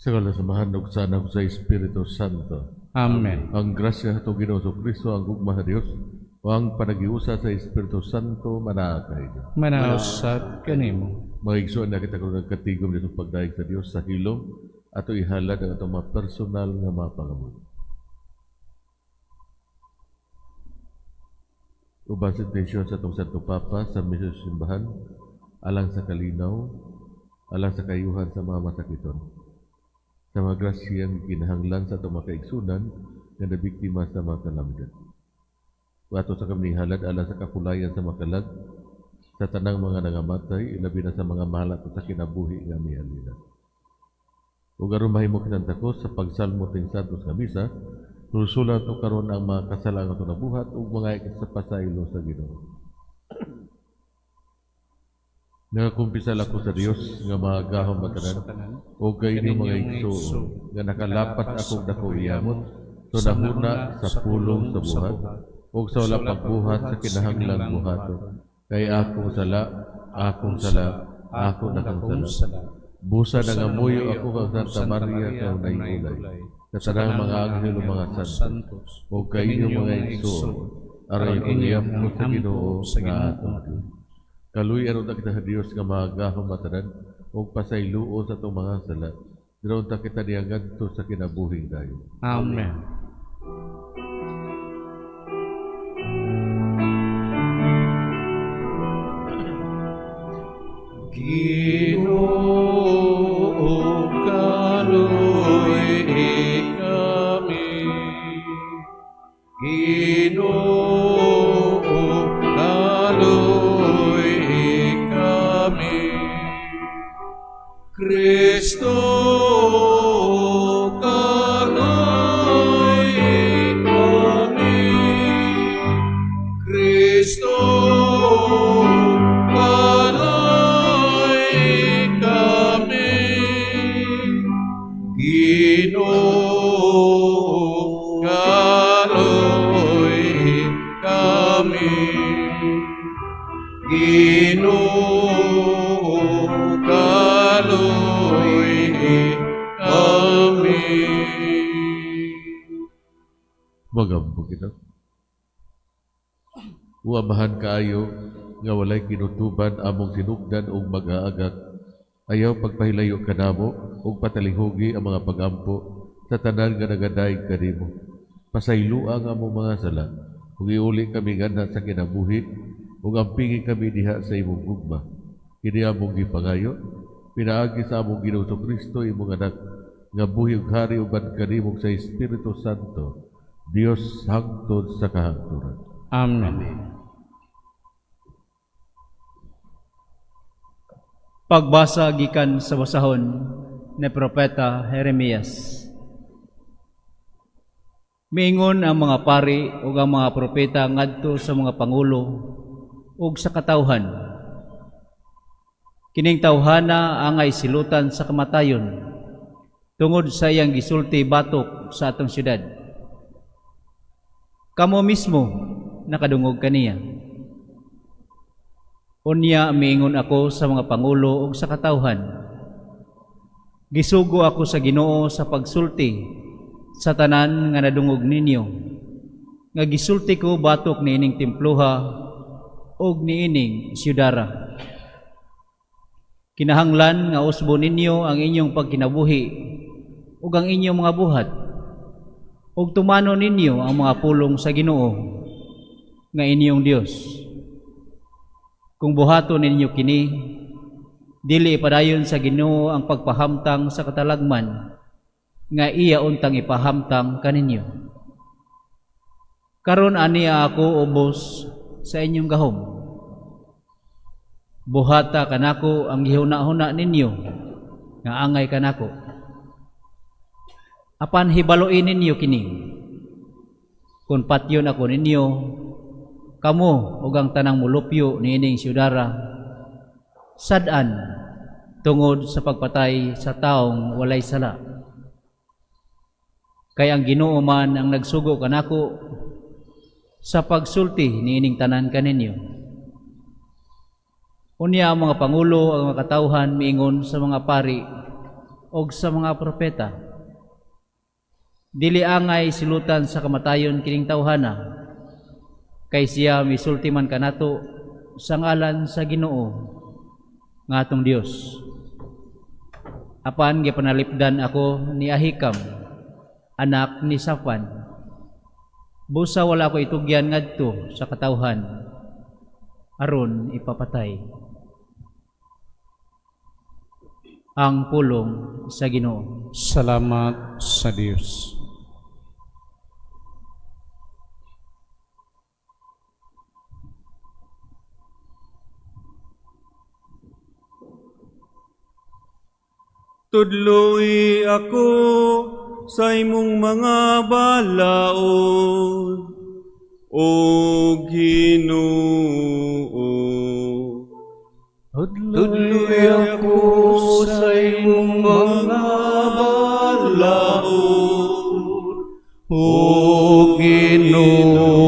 Sa ngalan sa Amahan ug sa Anak sa Espiritu Santo. Amen. Ang grasya sa Ginoong Kristo, ang gugma sa Dios, ug ang panaghiusa sa Espiritu Santo manaa kaninyo. Manaa usab kanimo. Mga igsoon, naa kita karon nagkatigom dito pagdayeg sa Dios sa hilom, ato ihalad ang atong mga personal nga mga pangamuyo. Uban sa intensyon sa atong Santo Papa sa misyon sa simbahan, alang sa kalinaw, alang sa kayuhan sa mga masakiton, sa mga grasyang kinahanglan sa atong mga kaigsunan nga nabiktima sa mga kalamidad. Ato sa kami halad alang sa kapulayan sa mga kalag, sa tanang mga nangamatay, ilabi na sa mga mahalat sa kinabuhi nga mihalina. Ug aron mahimo kitang takos sa pagsalmo ting santos nga misa, sulsulan to karon ang mga kasalangan ato nabuhat ug mga kita sa pasaylo sa Ginoo. Nagakumpisal ako sa Dios nga mahagahom matanan ug kay inyong mga igsoon nga nakalapas akong dako iyamot so nahuna sa pulong sa buhat ug sa wala pagbuhat sa kinahanglang buhaton, kay akong sala, akong sala, ako nakang sala. Busa nangamuyo ako kang Santa Maria kaunay ulay, sa tanang mga anghel ug mga santos, ug kay inyong mga igsoon, aray ko sa Ginoo nga atong Dios. Kaluy-an unta kita sa Dios nga mahagahom matanan ug pasayloon sa atong mga sala. Dira unta kita niya ngadto sa kinabuhing dayon. Amen. Ginoo, kaluy-i kami. Ginoo, kaluy-i kami. Kristo, kaluy-i kami. Kristo, kaluy-i kami. Ginoo, kaluy-i kami. Ginoo, kaluy-i kami. Magampo kita. O Amahan kaayo nga walay kinutuban among sinugdan ug mag-aagak, ayaw pagpahilayo kanamo ug patalihugi ang mga pagampo sa tanan nga nagadaig kanimo. Pasayloa ang among mga sala ug iuli kami nganha sa kinabuhi ug ampingi kami diha sa imong gugma. Kini among gipangayo pinaagi sa among Ginoong Kristo, imong anak, nga buhi ug hari uban kanimo sa Espiritu Santo, Dios hangtod sa kahangturan. Amen. Pagbasa gikan sa basahon ni Propeta Jeremias. Miingon ang mga pari ug ang mga propeta ngadto sa mga pangulo ug sa katawhan. Kining tawhana angay silutan sa kamatayon tungod sa iyang gisulti batok sa atong syudad. Kamo mismo nakadungog kaniya. Unya miingon ako sa mga pangulo ug sa katawhan. Gisugo ako sa Ginoo sa pagsulti sa tanan nga nadungog ninyo, nga gisulti ko batok niining temploha ug niining siyudara. Kinahanglan nga usbo ninyo ang inyong pagkinabuhi ug ang inyong mga buhat, ug tumano ninyo ang mga pulong sa Ginoo nga inyong Dios. Kung buhaton ninyo kini, dili ipadayon sa Ginoo ang pagpahamtang sa katalagman nga iya untang ipahamtang kaninyo. Karon aniya ako ubos sa inyong gahom. Buhata kanako ang gihuna-huna ninyo nga angay kanako. Apan hibaluin ninyo kini, kung patyon ako ninyo, kamo ug ang tanang mulupyo niining siyudara, sad-an tungod sa pagpatay sa taong walay sala. Kay ang Ginoo man ang nagsugo kanako sa pagsulti niining tanan kaninyo. Unya ang mga pangulo, ang mga katawhan miingon sa mga pari og sa mga propeta. Dili angay silutan sa kamatayon kining tawhana, kay siya misulti man kanato sa ngalan sa Ginoo nga atong Dios. Apan gipanalipdan ako ni Ahikam, anak ni Safan. Busa wala ko itugyan ngadto sa katawhan, aron ipapatay. Ang pulong sa Ginoo. Salamat sa Dios. Tudloi ako sa imong mga balaod, O Ginoo. Tudloy ako sa imong mga balaod, O Ginoo.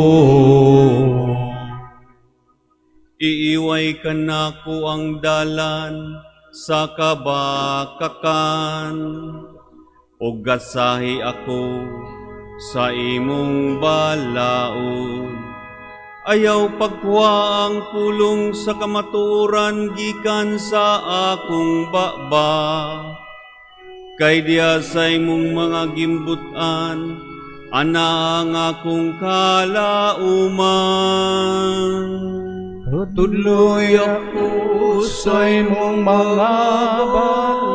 Iiway kanako ang dalan sa kabakakan, ug gasahi ako sa imong balaod. Ayaw pagkuha ang pulong sa kamatuoran gikan sa akong baba. Kay diya sa imong mga gimbutan, ana ang akong kalauman. Tudloy ako sa imong mga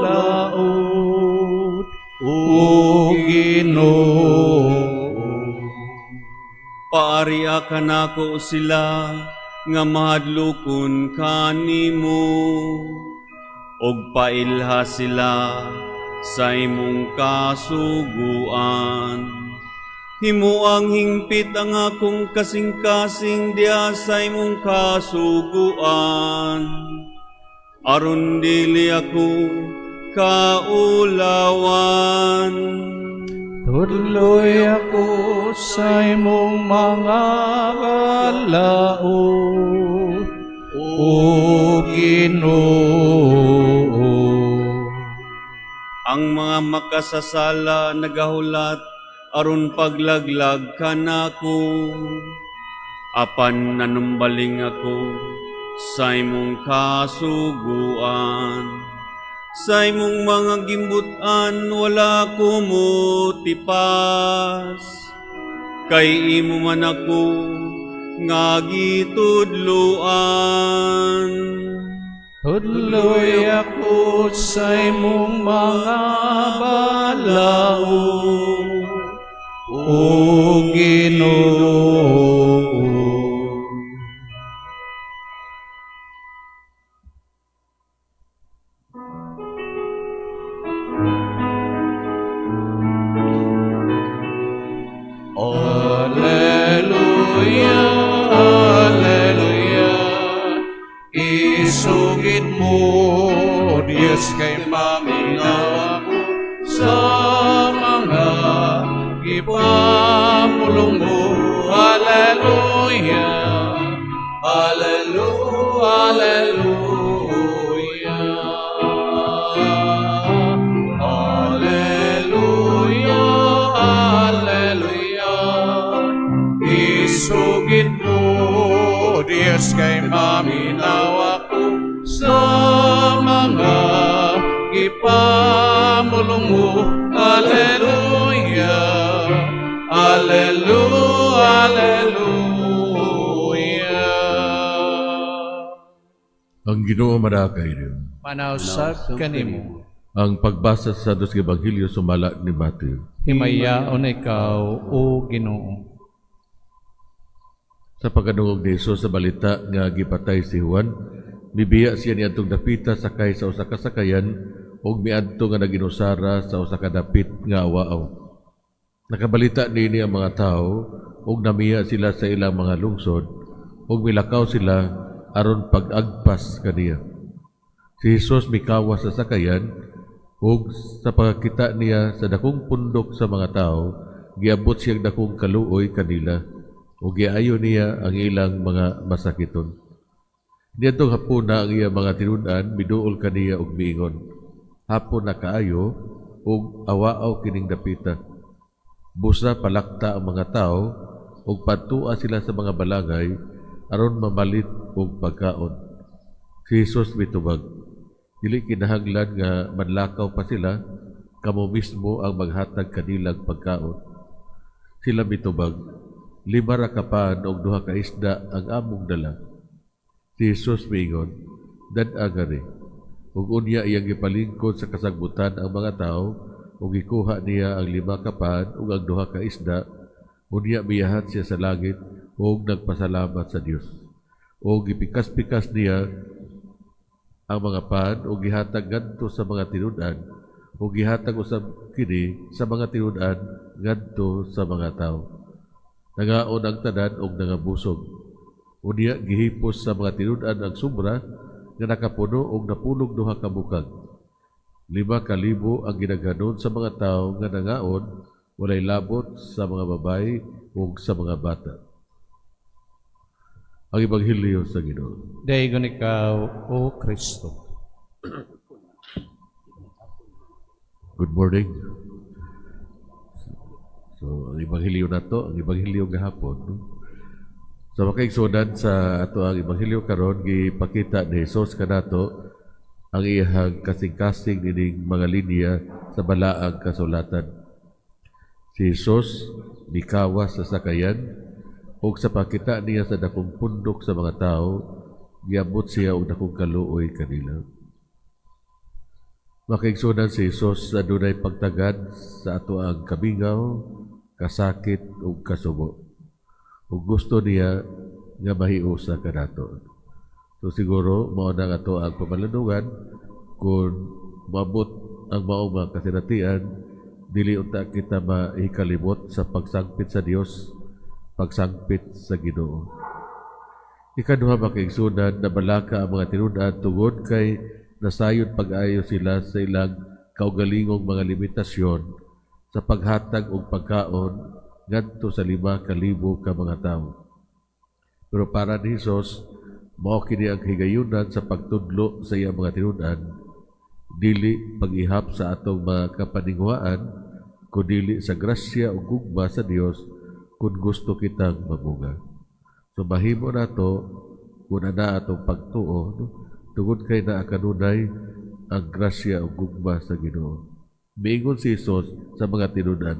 balaod, O Ginoo. Paaria kanako sila nga mahadlokon kanimo, ug pailha sila sa imong kasuguan. Himuang hingpit ang akong kasing-kasing diha sa imong kasuguan, aron dili ako kaulawan. Tudloy ako sa imong mga balaod, O Ginoo. Ang mga makasasala nagahulat aron paglaglag kanako, apan nanumbaling ako sa imong kasuguan. Sa imong mga gimbutan wala ko motipas, kay imo man ako nga gitudloan. Tudloy ako sa imong mga balaod, O Ginoo. Alleluia, alleluia. Isugid mo, Diyos, kay maminaw ako sa mga gipamulong mo. Alleluia, alleluia, alleluia. Alleluia, alleluia. Isugid mo, Diyos, kay maminaw ako sa mga gipamulong mo. Alleluia, alleluia, alleluia. Ang Ginoo manakay niyo. Manaw sab kanimo. Ang pagbasa sa Santos Ebanghelyo sumala ni Mateo. Himayaon ikaw, O Ginoo. Sa pagkadungog ni Hesus sa balita nga gipatay si Juan, mibiya siya niadtong dapita sakay sa usa ka sakayan ug miadto nga naginusara sa usa ka dapit nga awaaw. Nakabalita niini ang mga tawo ug namiya sila sa ilang mga lungsod ug milakaw sila aron pag-agpas kaniya. Si Hesus mikawas sa sakayan ug sa pagkakita niya sa dakong pundok sa mga tawo, giabot siyang dakong kaluoy kanila ug giayo niya ang ilang mga masakiton. Niadtong hapuna ang iya mga tinud-an miduol kaniya og miingon, Hapon na kaayo ug awaaw kining dapita. Busa palakta ang mga tawo ug padtua sila sa mga balangay aron mamalit og pagkaon. Si Jesus mitubag, "Dili kinahanglan nga manlakaw pa sila, kamo mismo ang maghatag kanilang pagkaon." Sila mitubag, "5 ra ka pan og 2 ka isda ang among dala." Si Jesus miingon, "Dad-a ngari." Ug unya iyang gipalingkod sa kasagbutan ang mga tawo ug gikuha niya ang 5 ka pan ug ang 2 ka isda. Unya miyahat siya sa langit ug nagpasalamat sa Dios. Ug gipikas-pikas niya ang mga pan ug gihatag ngadto sa mga tinud-an, ug gihatag usab kini sa mga tinud-an ngadto sa mga tawo. Nangaon ang tanan ug nangabusog. Unya gihipos sa mga tinud-an ang sobra nga nakapuno og 12 ka bukag. 5,000 ang gidaghanon sa mga tawo nga nangaon, walay labot sa mga babayi ug sa mga bata. Ang Ebanghelyo sa Ginoo. Daygon ikaw, O Kristo. Good morning. So, ang Ebanghelyo nato, ang Ebanghelyo gahapon, no? Sa makaigsunan sa ato ang Ebanghelyo karon, gipakita ni Jesus kanato ang iyang kasing-kasing nining mga linya sa balaang kasulatan. Si Jesus mikawas sa sakayan ug sa pakita niya sa dakong pundok sa mga tawo, giabot siya og dakong kaluoy kanila. Makaigsunan si Jesus sa dunay pagtagad sa ato ang kamingaw, kasakit ug kasubo. Ug gusto niya nga mahiusa kanato. So siguro mao na nga ato ang pamalandungan kung maabot ang maong mga kasinatian, dili unta kita mahikalimot sa pagsangpit sa Dios, pagsangpit sa Ginoo. Ikaduha, makaigsunan, nabalaka ang mga tinud-an tungod kay nasayod pag-ayo sila sa ilang kaugalingong mga limitasyon sa paghatag og pagkaon ngadto sa 5,000 ka mga tawo. Pero para ni Hesus, mao kini ang higayunan sa pagtudlo sa iyang mga tinud-an, dili pag-ihap sa atong mga kapaninguhaan, kundili sa grasya ug gugma sa Dios kung gusto kitang mamunga. So mahimo nato kung ana atong pagtuo, no? Tungod kay naa kanunay ang grasya ug gugma sa Ginoo. Miingon si Hesus sa mga tinud-an,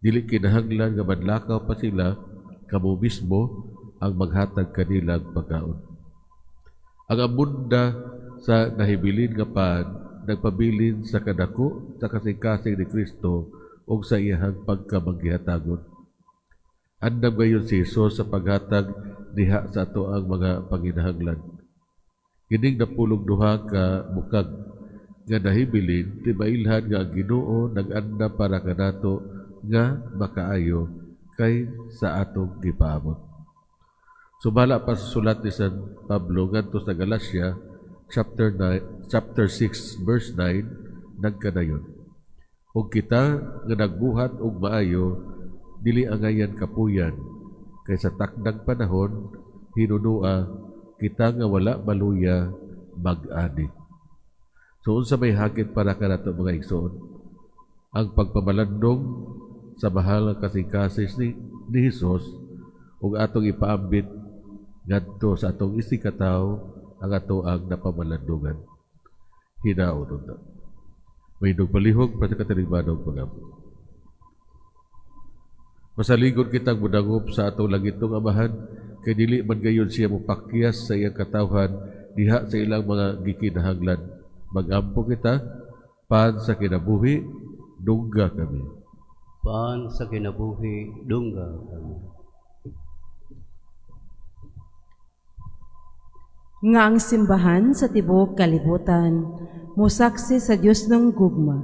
dili kinahanglan nga manlakaw pa sila, kamo mismo ang maghatag kanilang pagkaon. Ang amunda sa nahibilin nga pan nagpabilin sa kadako sa kasing-kasing ni Kristo ug sa iyahang pagkamanggihatagon. Andam gayon si Hesus sa paghatag diha sa ato ang mga panginahanglan. Kining 12 ka bukag nga nahibilin, timailhan nga ang Ginoo nag-andam para kanato nga makaayo kay sa atong gipaamot. Sumala pa sa sulat ni San Pablo ngadto sa Galatia chapter 6 verse 9, nagkanayon, ug kita nga nagbuhat og maayo dili angayan kapuyan, kay sa takdang panahon hinunua kita nga wala maluya mag-ani. So unsa may hagit para kanato mga igsoon? Ang pagpamalandong sa mahal nga kasing-kasing ni Hesus ug atong ipaambit ngadto sa atong isigkatawo ang ato ang napamalandungan. Hinaon unta. May palihog para sa katalingbanong pag-ampo. Masaligon kitang mudangop sa atong langitong Amahan, kay dili man gayon siya mopakyas sa iyang katawhan diha sa ilang mga gikinahanglan. Mag-ampo kita, pan sa kinabuhi, dungga kami. Pan sa kinabuhi, dungga kami. Nga ang simbahan sa tibuok kalibutan, musaksi sa Dios ng gugma,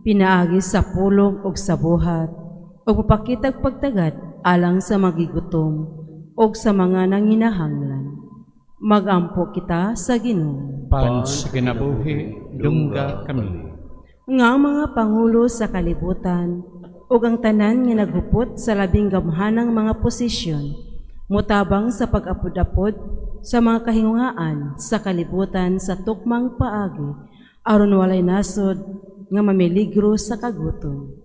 pinaagi sa pulong ug sa buhat, ug mapakitag pagtagad alang sa magigutom ug sa mga nanginahanglan. Magampo kita sa Ginoo. Pan sa kinabuhi, dungga kami. Nga ang mga pangulo sa kalibutan ug ang tanan nga naghupot sa labing gamhanang mga posisyon, mutabang sa pag-apod-apod sa mga kahingungaan sa kalibutan sa tukmang paagi Aron walay nasod nga mamiligro sa kagutom.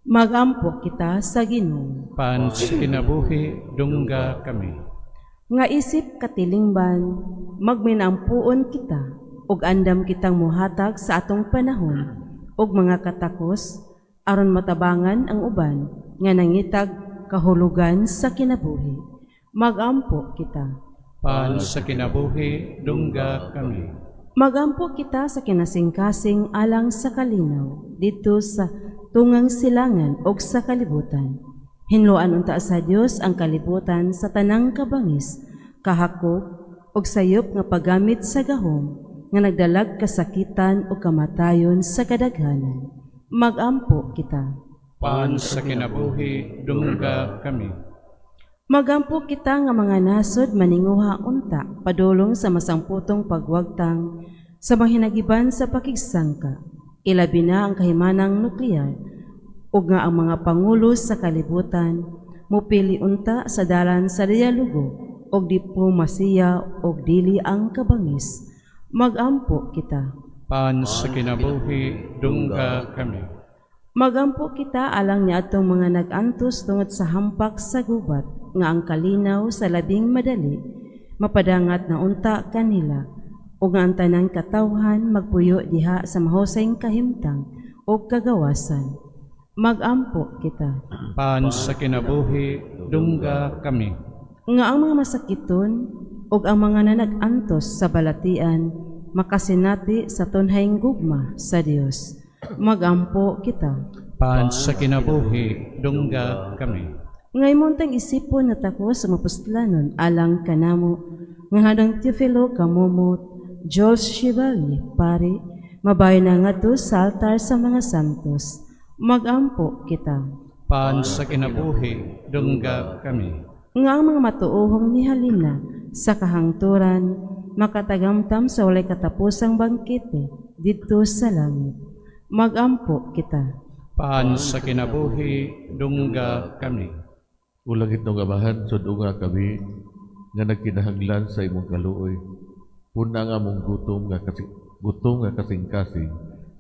Magampo kita sa Ginoo. Pan sa kinabuhi, dungga kami. Nga isip katilingban, magminampuon kita ug andam kitang muhatag sa atong panahon ug mga katakos aron matabangan ang uban nga nangitag kahulugan sa kinabuhi. Magampo kita. Pan sa kinabuhi, dungga kami. Magampo kita sa kinasingkasing alang sa kalinaw didto sa tungang silangan ug sa kalibutan. Hinloan unta sa Dios ang kalibutan sa tanang kabangis, kahakop ug sayop nga paggamit sa gahom nga nagdalag kasakitan ug kamatayon sa kadaghanan. Magampo kita. Pan sa kinabuhi, dungga kami. Magampo kita nga mga nasod maninguha unta padulong sa masangputong pagwagtang sa mga hinagiban sa pakigsangka, ilabi na ang kahimanang nuklear, ug nga ang mga pangulo sa kalibutan mupili unta sa dalan sa dialogo ug diplomasiya ug dili ang kabangis. Magampo kita. Pan sa kinabuhi, dungga kami. Magampo kita alang niadtong mga nag-antos tungod sa hampak sa gubat nga ang kalinaw sa labing madali mapadangat na unta kanila ug nga ang tanang katawhan magpuyo diha sa mahusay kahimtang ug kagawasan. Magampo kita. Pan sa kinabuhi, dungga kami. Nga ang mga masakiton ug ang mga nanag-antos sa balatian makasinati sa tunhayng gugma sa Dios. Magampo kita. Pan sa kinabuhi, dungga kami. Nga imong tang isipon na takos sa mapustlanon alang kanamo nga hadang Teofilo Camomot, Jules Chevalier, pari, mabayo na ngadto sa altar sa mga santos. Magampo kita. Pan sa kinabuhi, dungga kami. Nga ang mga matuohong mihalin na sa kahangturan, makatagamtam sa walay katapusang bangkete didto sa langit. Magampo kita. Pan sa kinabuhi, dungga kami. O langitnong Amahan, sud-unga kami nga nagkinahanglan sa imong kaluoy. Pun-a ang among gutom nga kasing-kasing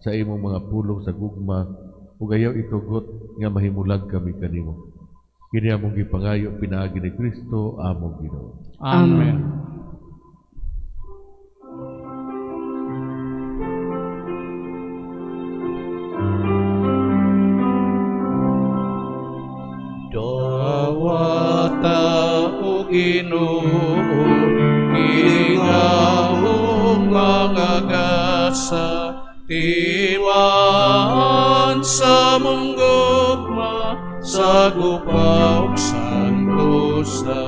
sa imong mga pulong sa gugma ug ayaw itugot nga mahimulag kami kanimo. Kini among gipangayo pinaagi ni Kristo among Ginoo. Amen. Dawata o Ginoo, kinahong mga gasa, tiwan sa mong gugma, sa gupa ug santosa.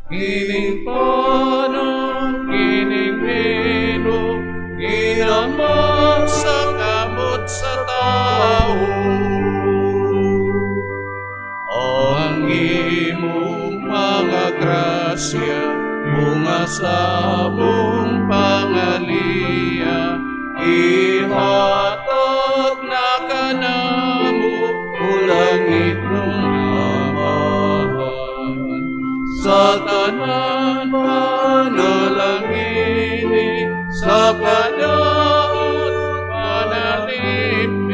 Kining panon, kining bino, ginama sa kamot sa tao. Ang imong mga grasya, bunga sa among pangaliya, ihatag na kanamo, o langitnong Amahan. Sa tanan panalangini, sa padaot panalipin.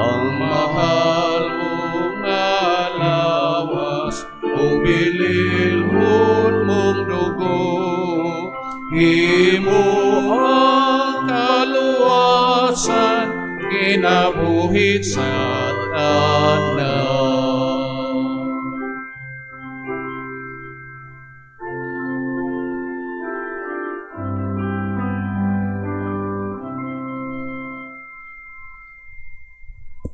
Ang mahal mo nga lawas, ug bililhon mong dugo, himo ang kaluwasan, kinabuhi sa tanan.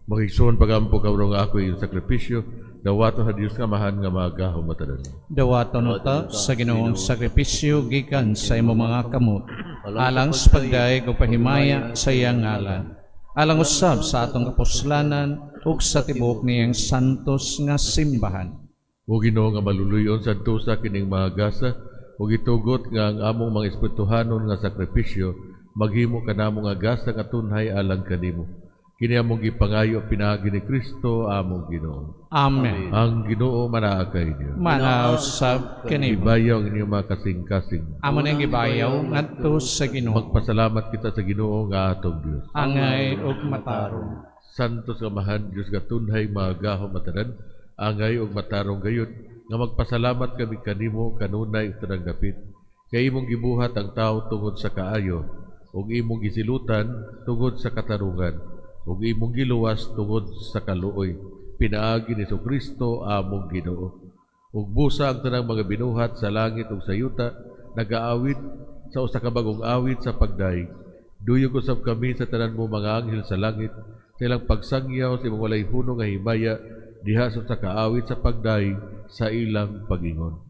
Mga igsoon, pagampo karon nga ako iyong sakripisyo, dawaton sa Dios nga Amahan nga magahom matanan. Dawaton unta sa Ginoong sakripisyo gikan sa imong mga kamot, alang sa pagdayeg ug pahimaya sa iyang ngalan, alang usab sa atong kapuslanan ug sa tibuok niyang santos nga simbahan. O Ginoo nga maluluyon sa tusa kining mga gasa, ug itugot nga ang among mga espirituhanon nga sakripisyo maghimo kanamo nga gasa nga tunhay alang kanimo. Kini among gipangayo pinaagi ni Kristo among Ginoo. Amen. Ang Ginoo manaa kaninyo. Manaa usab kanimo. Ibayaw ang inyong mga kasing-kasing. Amo nang gibayaw ngadto sa Ginoo. Magpasalamat kita sa Ginoo nga atong Dios. Angay ug matarong. Santos Amahan, Dios nga tunhay magahom matanan, angay ug matarong gayud nga magpasalamat kami kanimo kanunay ug tanang dapit. Kay imong gibuhat ang tawo tungod sa kaayo, ug imong gisilutan tungod sa katarungan, ug imong giluwas tungod sa kaluoy, pinaagi ni Kristo among Ginoo. Ug busa ang tanang mga binuhat sa langit ug sa yuta, nagaawit sa usa ka bag-ong awit sa pagdaig. Duyog usab kami sa tanan mo mga anghel sa langit, sa ilang pagsangyaw sa imong walay hunong nga himaya, diha sa usa ka awit sa pagdaig sa ilang pagingon.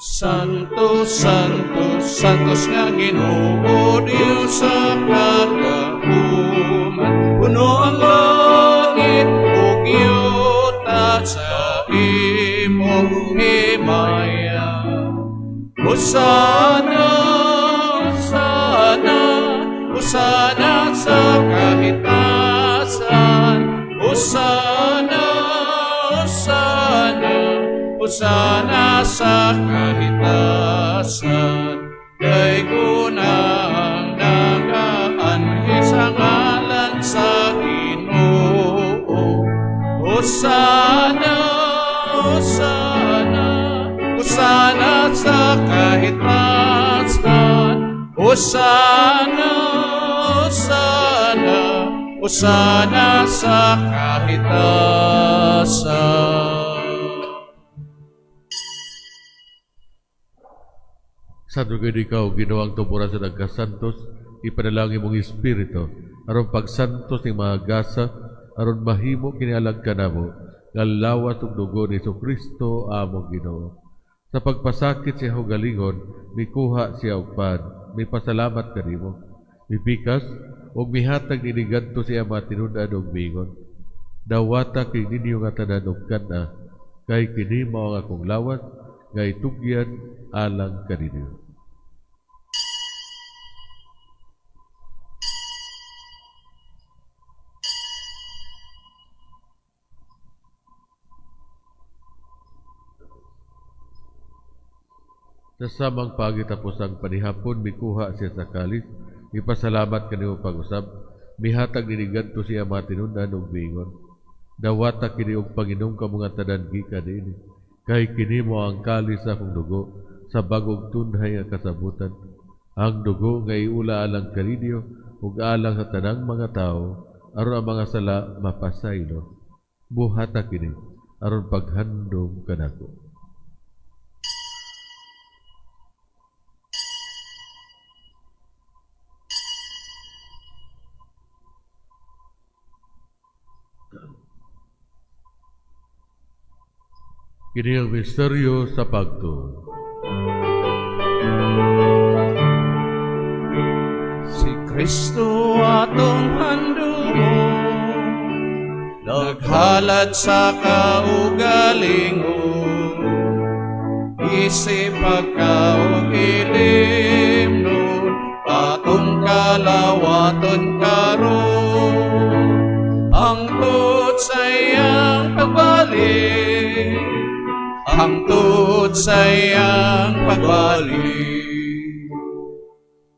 Santo, Santo, Santos nga Ginoo, Dios sa kagahuman, puno ang langit ug yuta sa imong himaya. Hosana, Hosana, Hosana sa kahitasan. Hosana, Hosana, Hosana sa kahitasan. Daygon ang nagaanhi sa ngalan sa Ginoo. Hosana, Hosana, Hosana sa kahitasan. Hosana, Hosana, Hosana sa kahitasan. Santo gayud ikaw, Ginoo, ang tuboran sa nagkasantos, ipadalangin mong Espiritu, aron pagsantos ning mga gasa, aron mahimo kini alang kanamo, nga lawas ug dugo ni Kristo among Ginoo. Sa pagpasakit sa iyang kaugalingon, mikuha siya og pan, mipasalamat kanimo, mipikas ug mihatag niini ngadto sa iyang mga tinud-an ug miingon, dawata kini ninyo nga tanan og kan-a, kay kini mao ang akong lawas nga itugyan alang kaninyo. Sa samang paagi tapos ang panihapon, mikuha siya sa kalis, ipasalamat kanimo pag-usab, mihatag niini ngadto sa iyang mga tinud-an ug miingon, dawata kini og panginom kamo nga tanan gikan niini, kay kini mao ang kalis sa akong dugo sa bag-ong tunhay nga kasabutan, ang dugo nga iula alang kaninyo ug alang sa tanang mga tawo, aron ang mga sala mapasaylo. Buhata kini aron paghandom kanako. Kini ang misteryo sa pagtuo. Si Kristo atong handumon, naghalad sa kaugalingon, isip pagkauilim nun, atong kalawaton karon, hangtod sa iyang pagbalik, hangtod sa iyang pagbalik.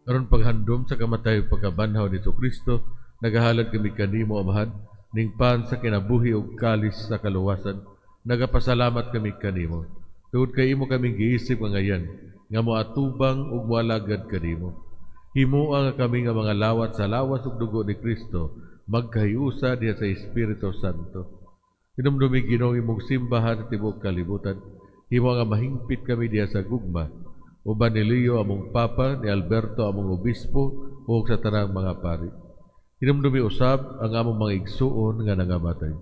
Aron paghandom sa kamatay ug pagkabanhaw ni Kristo, nagahalad kami kanimo, Amahan, ning pan sa kinabuhi ug kalis sa kaluwasan. Nagapasalamat kami kanimo tungod kay imo kaming giisip nga ngayan nga moatubang ug moalagad kanimo. Himoa nga kami nga mga lawat sa lawas ug dugo ni Kristo magkahiusa diha sa Espiritu Santo. Hinumdumi Ginoo imong simbahan sa tibuok kalibutan. Himoa nga mahingpit kami diha sa gugma. Uban ni Leo among Papa, ni Alberto among Obispo, ug sa tanang mga pari. Hinumdumi usab ang among mga igsuon nga nangamatay.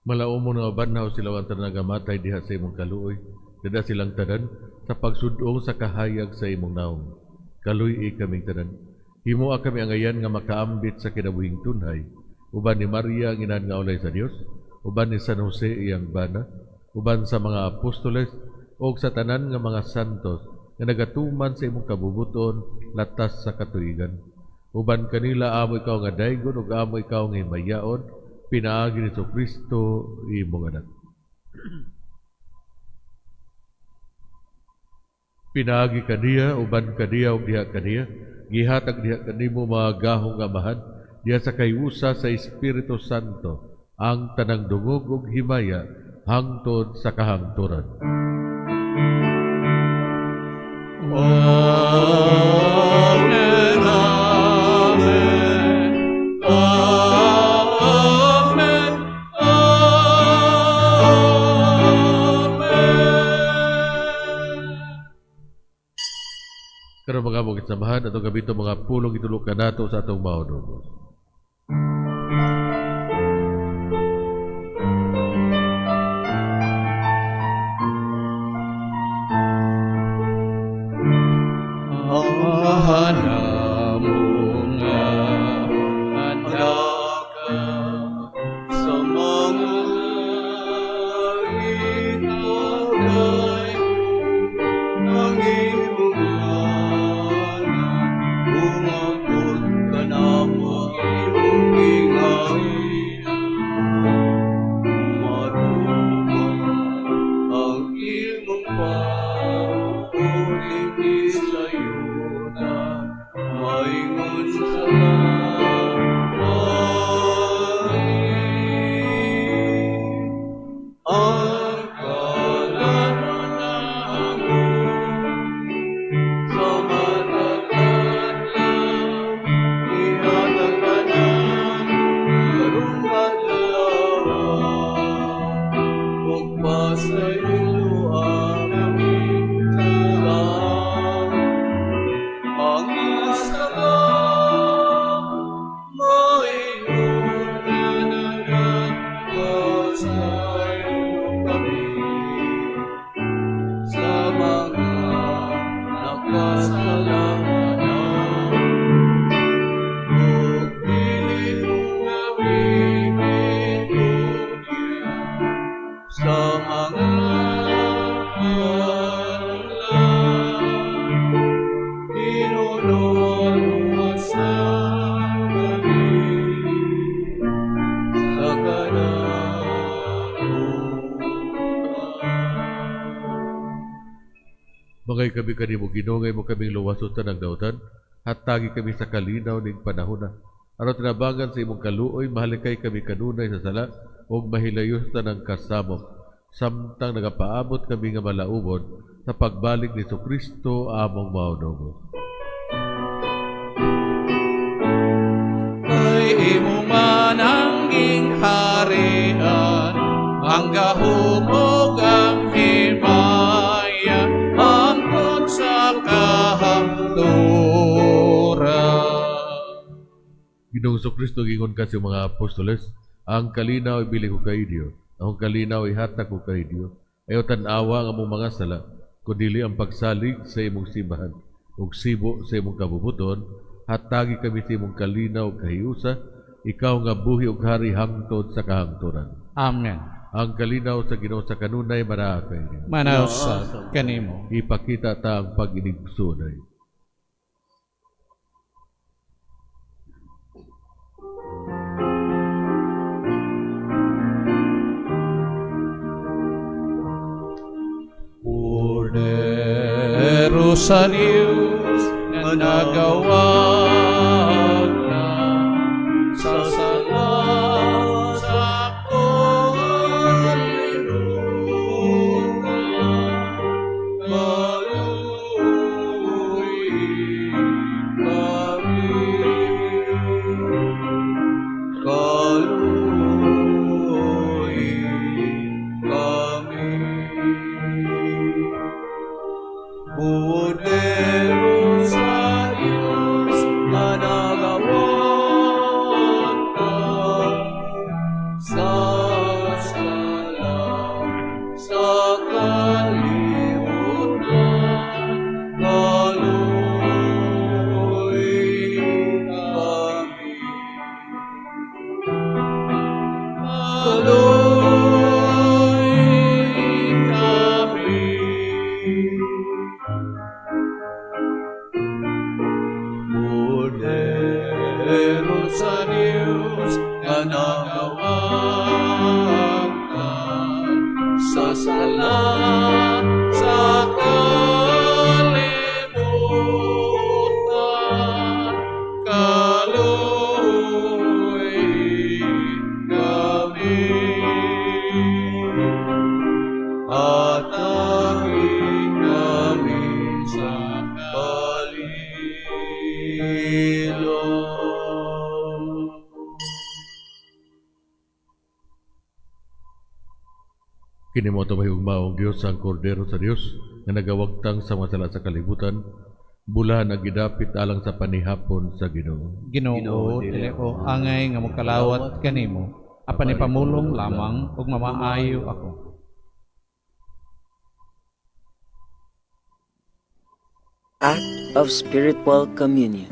Malaumon nga banhaw sila ang tanan nagamatay diha sa imong kaluoy. Dada silang tanan sa pagsudong sa kahayag sa imong naong. Kaluy-i kaming tanan. Himoa kami angayan nga makaambit sa kinabuhing tunhay. Uban ni Maria ang inahan nga ulay sa Dios, uban ni San Jose iyang bana, uban sa mga apostoles og sa tanan nga mga santos nga nagatuman sa imong kabubuton latas sa katuigan. Uban kanila amo ikaw nga daygon ug amo ikaw nga himayaon, pinaagi ni Kristo imong anak. Pinaagi kaniya, uban kaniya ug diha kaniya, gihatag diha kanimo mga gahong Amahan, diha sa kayusa sa Espiritu Santo, ang tanang dungog ug himaya hangtod sa kahangturan. Amen, amen, amen, amen. Karon mga among samahan atong gabito mga pulong gitulok kanato sa atong maunong. Mangay kami kanimo Ginoo, ngay mo kaming luwason sa tanang dautan, hatagi kami sa kalinaw ning panahona. Aron tinabangan sa imong kaluoy, mahalikay kami kanunay sa sala ug mahilayo sa tanang kasamok, samtang nagapaabot kami nga malaubon sa pagbalik ni Kristo among maunong. Kay imo man ang gingharian, ang gahom ug ang himaya, hangtod sa kahangturan. Ginoong Kristo, gingon ka sa mga apostoles, ang kalinaw ibili ko kay Diyo, ang kalinaw ihatag ko kay Diyo. Ayaw tan-awa ang among mga sala, kundili ang pagsalig sa imong simbahan ug sibo sa imong kabubuton. Hatagi kami sa imong kalinaw ug kahiusa, ikaw nga buhi ug hari hangtod sa kahangturan. Amen. Ang kalinaw sa Ginoo sa kanunay manaa kay Diyo. Manaw sa kanimo. Ipakita ta ang pag-inigsunay. Kordero sa Diyos nga nagawag Kaloy kami. Kordero sa Diyos nga nagawagtang sa sala sa kalibutan. Kaloy kami. Hatagi kami sa kalilong. Kini mo ito mahigugmaong Diyos, ang Kordero sa Diyos, nga nagawagtang sa mga sala sa kalibutan, bulahan ang gidapit alang sa panihapon sa Ginoo. Ginoo, dili ko angay nga mokalawat kanimo, apan ipamulong lamang ug mamaayo ako. Act of Spiritual Communion.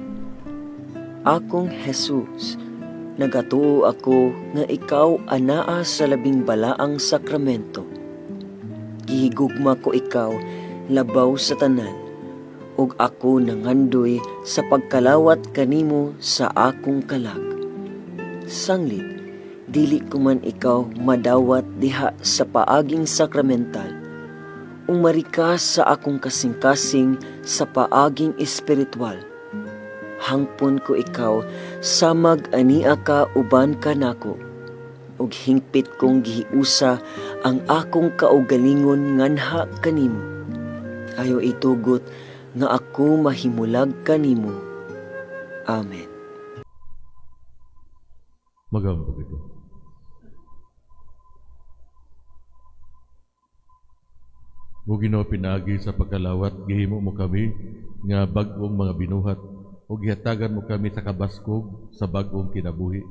Akong Jesus, nagatuo ako nga ikaw anaa sa labing balaang sakramento. Gihigugma ko ikaw labaw sa tanan, ug ako nangandoy sa pagkalawat kanimo sa akong kalag. Sanglit, dili ko man ikaw madawat diha sa paaging sakramental, umari ka sa akong kasing-kasing sa paaging espiritual. Hangpon ko ikaw samag ania ka uban kanako, ug hingpit kong gihiusa ang akong kaugalingon nganha kanimo. Ayo itugot nga ako mahimulag kanimo. Amen. Magampo kita. O Ginoo, pinaagi sa pagkalawat, gihimo mo kami nga bag-ong mga binuhat, o gihatagan mo kami sa kabaskog sa bag-ong kinabuhi.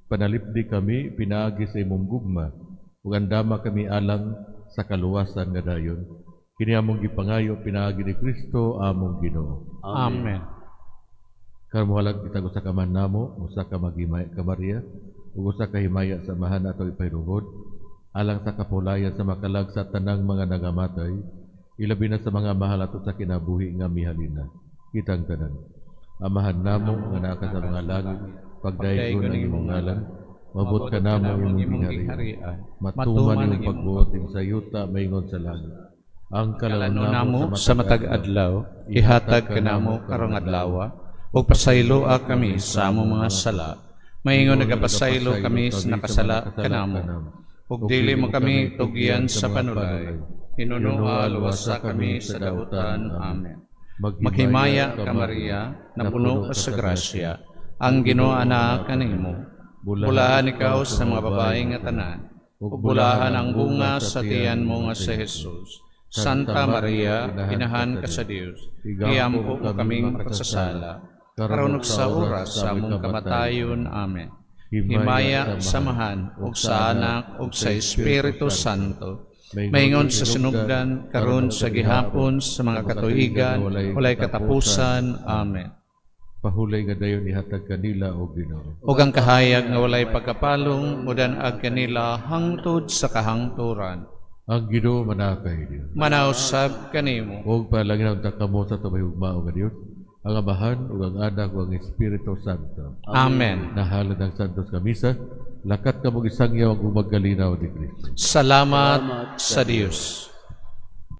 Panalipdi kami pinaagi sa imong gugma, ug andama kami alang sa kaluwasan nga dayon. Kini among gipangayo pinaagi ni Kristo among Ginoo. Amen. Karon mohalag kita sa kaman namo, usa ka maghimaya ka Maria, ug usa ka himaya sa amahan ato ipahinungod, alang sa kapulayan sa makalag sa tanang mga nagamatay, ilabi na sa mga mahal ato sa kinabuhi nga mihalina. Kitang tanan. Amahan namo nga naa ka sa mga langit, pagdaygon ang imong ngalan, mabot ka namo ang imong gingharian, matuman imong pagbuot sa yuta maingon sa langit. Ang Kalano kalano namo sa matag adlaw, ihatag kanamo karong adlaw, ug pasayloa kami sa among mga sala, maingon nagapasaylo kami sa nakasala kanamo. Ug dili mo kami tugyan sa panulay, hinunoa luwasa kami sa dautan. Amen. Maghimaya ka Maria, napuno ka sa grasya, ang Ginoo ana kanimo. Bulahan ikaw sa mga babae nga tanan, ug bulahan ang bunga sa tiyan mo nga si Jesus. Santa Maria, inahan ka sa Dios, iampo mo kaming makasasala, karon ug sa oras sa among kamatayon. Amen. Himaya sa Amahan, ug sa Anak, ug sa Espiritu Santo, maingon sa sinugdan, karon sa gihapon, sa mga katuigan, walay katapusan. Amen. Pahulay nga dayon ihatag kanila o Ginoo. Ug ang kahayag nga walay pagkapalong, mudan-ag kanila hangtod sa kahangturan. Ang Ginoo manakay niyo. Manausab kanimo. Ug palangin ang kamo sa tumahugmao nga Dios, ang Amahan ug ang Anak ug ang Espiritu Santo. Amen. Nahalad ang Santos Kamisa, lakat ka mo gisangyaw ang magkalinaw ni Kristo. Salamat sa Dios.